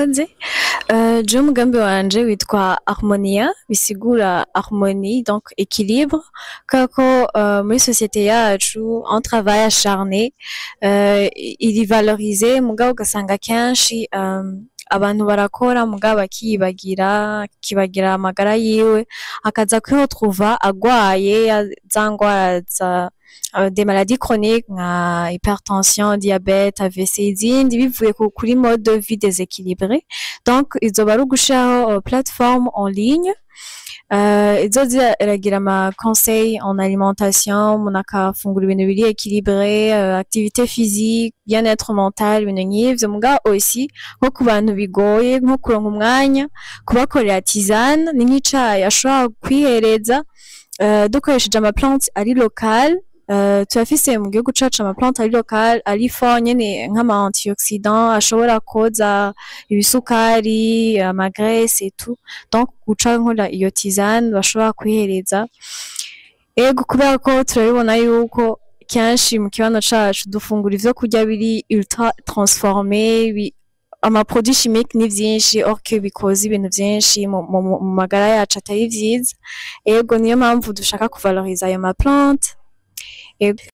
Murakoze. Jewe umugambi wanje witwa Harmonia, bisigura harmonie, donc équilibre, kubera ko muri société yacu un travail acharné iri valorisé, mugabo ugasanga kenshi abantu barakora mugabo bakiyibagira, akibagira amagara yiwe, akaza kwiretrouva agwaye za ngwara za des maladies chroniques nka hypertension, diabète, AVC, izindi bivuye kuri mode de vie déséquilibré. Donc izoba ari ugushiraho plateforme en ligne izoza iragira ama conseil en alimentation, umuntu akafungura ibintu biri équilibré, activité physique, bien-être mental, ibintu nk'ivyo. Mugabo aussi nko ku bantu bigoye nko kuronka umwanya, kubakorera tisane, ni nk'icayi ashobora kwihereza dukoresheje ama plante ari local. Turafise mu gihugu cacu ama plante ari local, ari fort nyene, nk'ama antioxydant ashobora koza ibisukari, ama graisse et tout. Donc guca nkora iyo tisane bashobora kwihereza. Ego, kubera ko turabibona yuko kenshi mu kibano cacu dufungura ivyo kurya biri ultra transformé, ama produits chimiques ni vyinshi, or que bikoza ibintu vyinshi mu magara yacu atari vyiza. Ego, niyo mpamvu dushaka kuvaloriza ayo ma plante. Ego.